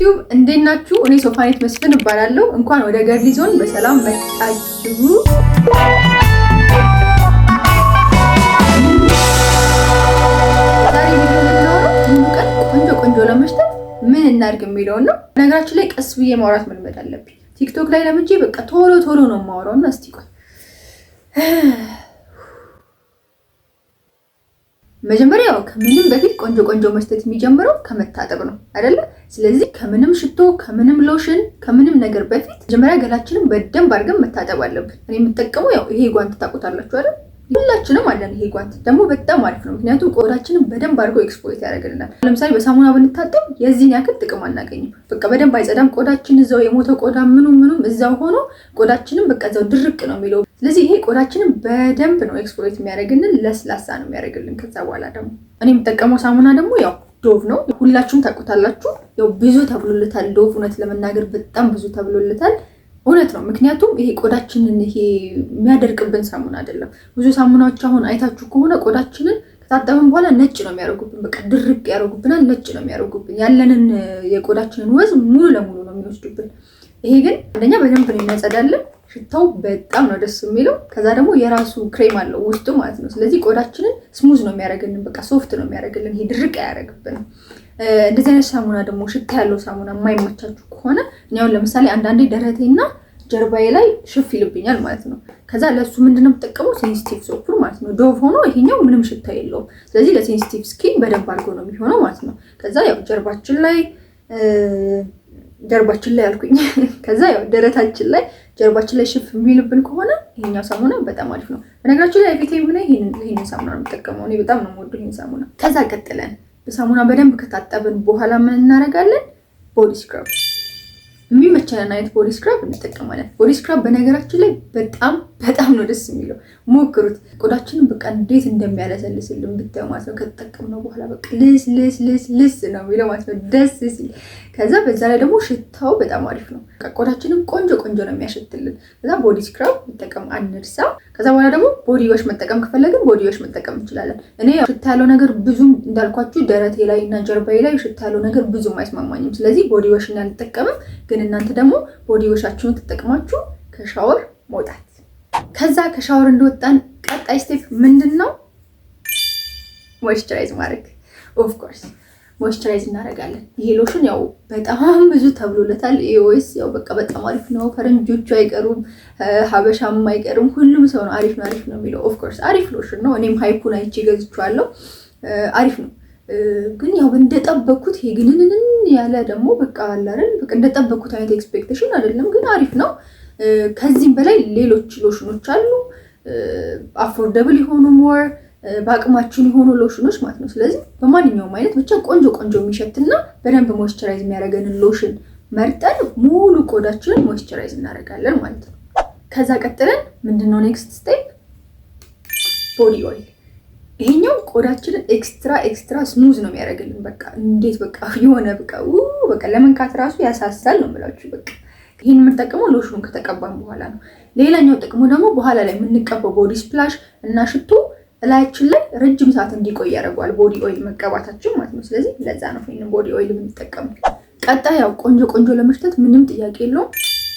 ዩቲዩብ፣ እንዴት ናችሁ? እኔ ሶፋኔት መስፍን እባላለሁ። እንኳን ወደ ገርሊ ዞን በሰላም መጣችሁ። ዛሬ ቪዲዮ የምናወራው ሙሉ ቀን ቆንጆ ቆንጆ ለመሽተት ምን እናድርግ የሚለውን ነው። ነገራችን ላይ ቀስ ብዬ ማውራት መልመድ አለብኝ። ቲክቶክ ላይ ለምጄ በቃ ቶሎ ቶሎ ነው የማወራው እና እስቲ ቆይ፣ መጀመሪያው ከምንም በፊት ቆንጆ ቆንጆ መሽተት የሚጀምረው ከመታጠብ ነው አይደለ? ስለዚህ ከምንም ሽቶ፣ ከምንም ሎሽን፣ ከምንም ነገር በፊት መጀመሪያ ገላችንን በደንብ አድርገን መታጠብ አለብን። እኔ የምጠቀመው ያው ይሄ ጓንት ታውቁታላችሁ አይደል? ሁላችንም አለን። ይሄ ጓንት ደግሞ በጣም አሪፍ ነው፣ ምክንያቱም ቆዳችንን በደንብ አድርጎ exfoliate ያደርግልናል። ለምሳሌ በሳሙና ብንታጠብ የዚህን ያክል ጥቅም አናገኝም። በቃ በደንብ አይጸዳም ቆዳችን፣ እዛው የሞተ ቆዳ ምኑም ምኑም እዛው ሆኖ ቆዳችንን በቃ እዛው ድርቅ ነው የሚለው። ስለዚህ ይሄ ቆዳችንን በደንብ ነው exfoliate የሚያደርግልን፣ ለስላሳ ነው የሚያደርግልን። ከዛ በኋላ ደግሞ እኔ የምጠቀመው ሳሙና ደግሞ ያው Dove ነው። ሁላችሁም ታውቁታላችሁ። ያው ብዙ ተብሎለታል Dove፣ እውነት ለመናገር በጣም ብዙ ተብሎለታል። እውነት ነው። ምክንያቱም ይሄ ቆዳችንን ይሄ የሚያደርቅብን ሳሙና አይደለም። ብዙ ሳሙናዎች አሁን አይታችሁ ከሆነ ቆዳችንን ከታጠብን በኋላ ነጭ ነው የሚያደርጉብን። በቃ ድርቅ ያደርጉብናል፣ ነጭ ነው የሚያደርጉብን። ያለንን የቆዳችንን ወዝ ሙሉ ለሙሉ ነው የሚወስዱብን። ይሄ ግን አንደኛ በደንብ ነው የሚያጸዳልን፣ ሽታው በጣም ነው ደስ የሚለው። ከዛ ደግሞ የራሱ ክሬም አለው ውስጡ ማለት ነው። ስለዚህ ቆዳችንን smooth ነው የሚያደርግልን፣ በቃ soft ነው የሚያደርግልን። ይሄ ድርቅ አያደርግብንም። እንደዚህ አይነት ሳሙና ደግሞ ሽታ ያለው ሳሙና የማይመቻችሁ ከሆነ እኔ አሁን ለምሳሌ አንዳንዴ ደረቴና ጀርባዬ ላይ ሽፍ ይልብኛል ማለት ነው። ከዛ ለእሱ ምንድነው የምጠቀመው? Sensitive soap ማለት ነው። Dove ሆኖ ይሄኛው ምንም ሽታ የለውም። ስለዚህ ለ sensitive skin በደንብ አድርጎ ነው የሚሆነው ማለት ነው። ከዛ ያው ጀርባችን ላይ አልኩኝ። ከዛ ያው ደረታችን ላይ፣ ጀርባችን ላይ ሽፍ የሚልብን ከሆነ ይሄኛው ሳሙና በጣም አሪፍ ነው። በነገራችን ላይ ፊቴ ሆነ ይሄንን ሳሙና ነው የምጠቀመው። እኔ በጣም ነው የምወደው ይሄን ሳሙና። ከዛ ቀጥለን በሳሙና በደንብ ከታጠብን በኋላ ምን እናደርጋለን? Body scrub፣ የሚመቸንን አይነት body scrub እንጠቀማለን። Body scrub በነገራችን ላይ በጣም በጣም ነው ደስ የሚለው፣ ሞክሩት። ቆዳችንን በቃ እንዴት እንደሚያለሰልስልን ብታዩ ማለት ነው። ከተጠቀምነው በኋላ በቃ ልስ ልስ ልስ ልስ ነው የሚለው ማለት ነው፣ ደስ ሲል። ከዛ በዛ ላይ ደግሞ ሽታው በጣም አሪፍ ነው። ቆዳችንን ቆንጆ ቆንጆ ነው የሚያሸትልን። ከዛ body scrub መጠቀም አንርሳ። ከዛ በኋላ ደግሞ body wash መጠቀም ከፈለግን body wash መጠቀም እንችላለን። እኔ ሽታ ያለው ነገር ብዙም እንዳልኳችሁ ደረቴ ላይ እና ጀርባዬ ላይ ሽታ ያለው ነገር ብዙም አይስማማኝም። ስለዚህ body wash አልጠቀምም። ግን እናንተ ደግሞ body wash ኣችሁን ተጠቅማችሁ ከሻወር መውጣት። ከዛ ከሻወር እንደወጣን ቀጣይ step ምንድን ነው? Moisturize ማድረግ። Of course moisturize እናደርጋለን። ይሄ ሎሽን ያው በጣም ብዙ ተብሎለታል። ወይስ ያው በቃ በጣም አሪፍ ነው። ፈረንጆቹ አይቀሩም፣ ሀበሻም አይቀርም፣ ሁሉም ሰው ነው አሪፍ ነው አሪፍ ነው የሚለው። Of course አሪፍ ሎሽን ነው። እኔም hype ኡን አይቼ ገዝቼዋለሁ። አሪፍ ነው። ግን ያው እንደጠበኩት ይሄ ግንንንን ያለ ደግሞ በቃ አለ አይደል፣ በቃ እንደጠበኩት አይነት expectation አይደለም፣ ግን አሪፍ ነው። ከዚህም በላይ ሌሎች ሎሽኖች አሉ፣ affordable የሆኑ፣ more በአቅማችን የሆኑ ሎሽኖች ማለት ነው። ስለዚህ በማንኛውም አይነት ብቻ ቆንጆ ቆንጆ የሚሸትና በደንብ moisturize የሚያደርገንን ሎሽን መርጠን ሙሉ ቆዳችንን moisturize እናደርጋለን ማለት ነው። ከዛ ቀጥለን ምንድነው next step? Body oil። ይሄኛው ቆዳችንን extra extra smooth ነው የሚያደርግልን። በቃ እንዴት በቃ የሆነ በቃ በቃ ለመንካት ራሱ ያሳሳል ነው የምላችሁ። በቃ ይህን የምንጠቀመው ሎሽኑን ከተቀባን በኋላ ነው። ሌላኛው ጥቅሙ ደግሞ በኋላ ላይ የምንቀባው body splash እና ሽቶ እላያችን ላይ ረጅም ሰዓት እንዲቆይ ያደርገዋል body oil መቀባታችን ማለት ነው። ስለዚህ ለዛ ነው ይህንን body oil የምንጠቀመው። ቀጣይ ያው ቆንጆ ቆንጆ ለመሽተት ምንም ጥያቄ የለውም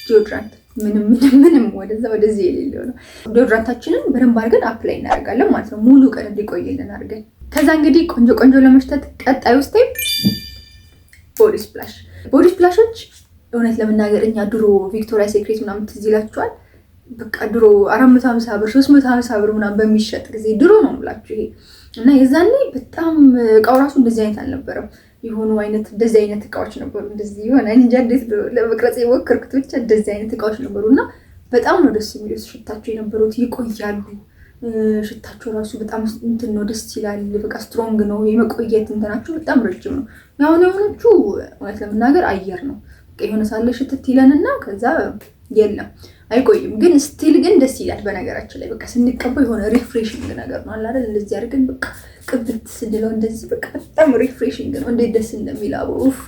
deodorant፣ ምንም ምንም ምንም ወደዛ ወደዚህ የሌለው ነው። Deodorant ኣችንን በደንብ አድርገን apply እናደርጋለን ማለት ነው፣ ሙሉ ቀን እንዲቆይልን አድርገን። ከዛ እንግዲህ ቆንጆ ቆንጆ ለመሽተት ቀጣዩ step body splash። Body splash ኦች እውነት ለመናገር እኛ ድሮ Victoria's Secret ምናምን ትዝ ይላችኋል። በቃ ድሮ 450 ብር፣ 350 ብር ምናምን በሚሸጥ ጊዜ፣ ድሮ ነው የምላችሁ ይሄ፣ እና የዛኔ በጣም እቃው ራሱ እንደዚህ አይነት አልነበረም። የሆኑ አይነት እንደዚህ አይነት እቃዎች ነበሩ። እንደዚህ የሆነ እንጃ እንዴት ለመቅረጽ የሞከርኩት፣ ብቻ እንደዚህ አይነት እቃዎች ነበሩ እና በጣም ነው ደስ የሚሉት ሽታቸው የነበሩት፣ ይቆያሉ። ሽታቸው ራሱ በጣም እንትን ነው፣ ደስ ይላል። በቃ strong ነው፣ የመቆየት እንትናቸው በጣም ረጅም ነው። የአሁን የሆኖቹ እውነት ለመናገር አየር ነው። የሆነ ሳለ ሽትት ይለንና ከዛ የለም፣ አይቆይም። ግን still ግን ደስ ይላል። በነገራችን ላይ በቃ ስንቀባው የሆነ refreshing ነገር ነው አለ አይደል? እንደዚህ አድርገን በቃ ቅብት ስንለው እንደዚህ በቃ በጣም refreshing ነው። እንዴት ደስ እንደሚል ኡፍ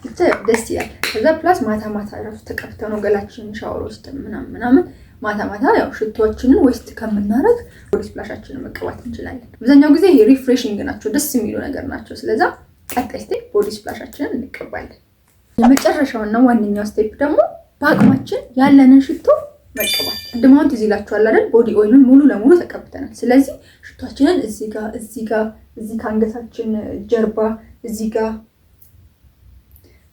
ብቻ ደስ ይላል። ከዛ plus ማታ ማታ ራሱ ተቀብተው ነው ገላችንን ሻወር ወስደን ምናምን ምናምን ማታ ማታ ያው ሽቶችንን waste ከምናደርግ body splash ኣችንን መቀባት እንችላለን። አብዛኛው ጊዜ refreshing ናቸው፣ ደስ የሚሉ ነገር ናቸው። ስለዛ ቀጣይ step body splash ኣችንን እንቀባለን። የመጨረሻውና ዋነኛው step ደግሞ በአቅማችን ያለንን ሽቶ መቀባት። ቅድም አሁን ትዝ ይላችኋል አይደል? Body oil ኡን ሙሉ ለሙሉ ተቀብተናል። ስለዚህ ሽቷችንን እዚህ ጋር፣ እዚህ ጋር፣ እዚህ ከአንገታችን ጀርባ፣ እዚህ ጋር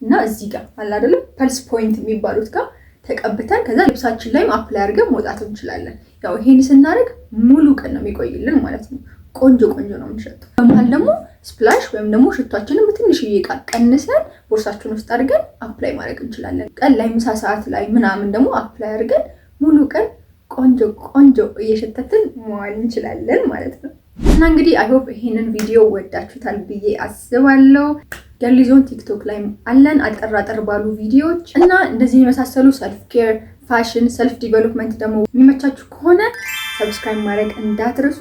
እና እዚህ ጋር አለ አይደለም pulse point የሚባሉት ጋር ተቀብተን ከዛ ልብሳችን ላይም apply አድርገን መውጣት እንችላለን። ያው ይሄን ስናደርግ ሙሉ ቀን ነው የሚቆይልን ማለት ነው። ቆንጆ ቆንጆ ነው የምንሸተው። በመሀል ደግሞ splash ወይም ደግሞ ሽቷችንን በትንሽዬ እቃ ቀንሰን ቦርሳችን ውስጥ አድርገን apply ማድረግ እንችላለን። ቀን ላይ ምሳ ሰዓት ላይ ምናምን ደግሞ apply አድርገን ሙሉ ቀን ቆንጆ ቆንጆ እየሸተትን መዋል እንችላለን ማለት ነው። እና እንግዲህ I hope ይሄንን ቪዲዮ ወዳችሁታል ብዬ አስባለሁ። ገርሊዞን ቲክቶክ ላይ አለን አጠር አጠር ባሉ ቪዲዮዎች እና እንደዚህ የመሳሰሉ self care፣ fashion፣ self development ደግሞ የሚመቻችሁ ከሆነ subscribe ማድረግ እንዳትረሱ።